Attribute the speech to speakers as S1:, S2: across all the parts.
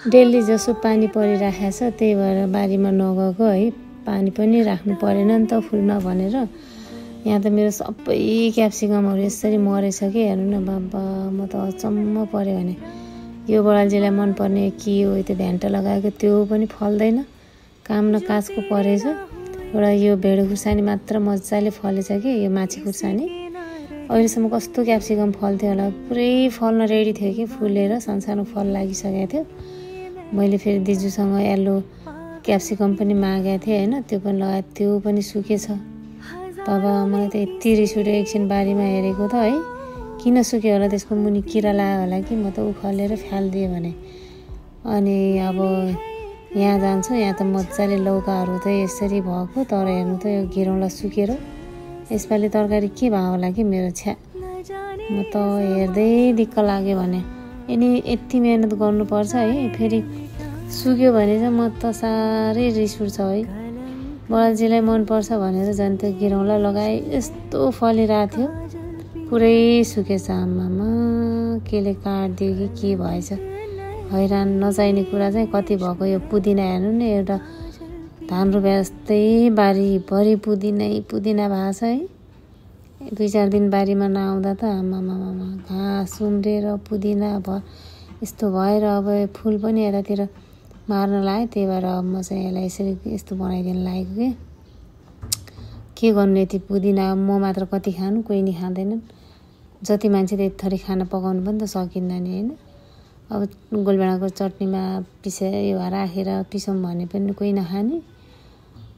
S1: Daily जसो पानी परिराखेको छ त्यही भएर बारीमा नगएको है। पानी पनि राख्नु परेन नि त फुलमा भनेर। यहाँ त मेरो सबै क्याप्सिकमहरू यसरी मरेछ कि हेर्नु न बाबा, म त अचम्म पऱ्यो भने। यो बडाल्जीलाई मन पर्ने के हो त्यो भ्यान्टा लगाएको त्यो पनि फल्दैन, काम न काजको परेछ। एउटा यो भेडो खुर्सानी मात्र मजाले फलेछ कि यो माछी खुर्सानी। अहिलेसम्म कस्तो क्याप्सिकम फल्थ्यो होला, पुरै फल्न रेडी थियो कि फुलेर संसारमा फल लागिसकेको थियो। मैले फेरि दिजूसँग येल्लो क्याप्सिकम पनि मागेको थिएँ होइन, त्यो पनि लगाएको, त्यो पनि सुकेछ। बाबा मलाई त यति रिस उठ्यो एकछिन बारीमा हेरेको त है, किन सुक्यो होला, त्यसको मुनि किरा लाग्यो होला कि म त उखालेर फ्यालिदिएँ भने। अनि अब यहाँ जान्छु, यहाँ त मजाले लौकाहरू त यसरी भएको, तर हेर्नु त यो घिरौँला सुकेर। यसपालि तरकारी के भयो होला कि मेरो छ्या, म त हेर्दै दिक्क लाग्यो भने। यिनी यति मेहनत गर्नुपर्छ है, फेरि सुक्यो भने चाहिँ म त साह्रै रिस उठ्छ है। बडाल्जीलाई मनपर्छ भनेर झन् त्यो घिरौँला लगाए, यस्तो फलिरहेको थियो, पुरै सुकेछ। आमामा केले काटिदियो कि के भएछ, हैरान। नचाहिने कुरा चाहिँ कति भएको। यो पुदिना हेर्नु नि, एउटा धान रोपे जस्तै बारीभरि पुदिना भएको छ है। 2-4 दिन बारीमा नआउँदा त आमामामा घाँस उम्रेर पुदिना यस्तो भएर अब फुल पनि यतातिर मार्न लाग्यो। त्यही भएर अब म चाहिँ यसलाई यसरी यस्तो बनाइदिन लागेको के गर्नु। यति पुदिना म मात्र कति खानु, कोही नि खाँदैनन्। जति मान्छे त्यति थरी खाना पकाउनु पनि त सकिन्न नि होइन। अब गोलभेडाको चटनीमा यो राखेर पिसौँ भने पनि कोही नखाने।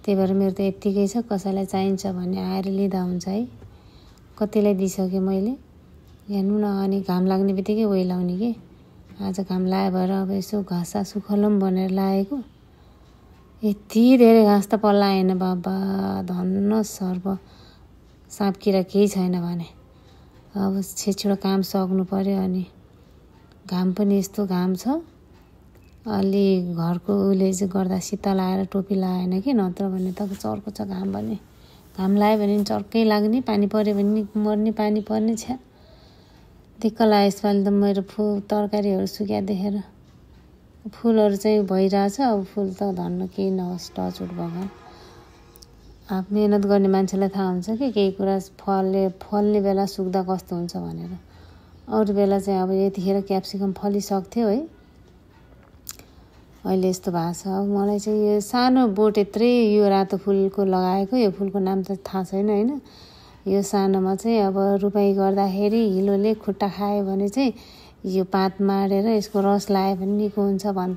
S1: त्यही भएर मेरो त यत्तिकै छ, कसैलाई चाहिन्छ भने आएर लिँदा हुन्छ है। कतिलाई दिइसकेँ मैले, हेर्नु न। अनि घाम लाग्ने बित्तिकै ओइलाउने कि आज घाम लाग्यो भएर अब यसो घाँस सुखलम भनेर लागेको। यति धेरै घाँस त पल्लाएन बाबा, धन्न सर्प साँप किरा केही छैन भने। अब छिटो काम सक्नु पर्यो। अनि घाम पनि यस्तो घाम छ, अलि घरको उले चाहिँ गर्दा शीतल आएर टोपी लगाएन कि, नत्र भने त चर्को छ घाम भने। घाम लाग्यो भने चर्कै लाग्ने, पानी पऱ्यो भने मर्ने, पानी पर्ने छ्या दिक्क लाग्यो। यसपालि त मेरो तरकारीहरू सुक्या देखेर। फुलहरू चाहिँ भइरहेछ, अब फुल त धन्न केही नहोस्, टचवुड भगवान्। अब मेहनत गर्ने मान्छेलाई थाहा हुन्छ कि केही कुरा फल्ने बेला सुक्दा कस्तो हुन्छ भनेर। अरू बेला चाहिँ अब यतिखेर क्याप्सिकम फलिसक्थ्यो है, अहिले यस्तो भएको छ। अब मलाई चाहिँ यो सानो बोट यत्रै यो रातो फुलको लगाएको, यो फुलको नाम त थाहा छैन होइन। यो सानोमा चाहिँ अब रुपाई गर्दाखेरि हिलोले खुट्टा खायो भने चाहिँ यो पात माडेर यसको रस लायो भने निको हुन्छ भन्छ।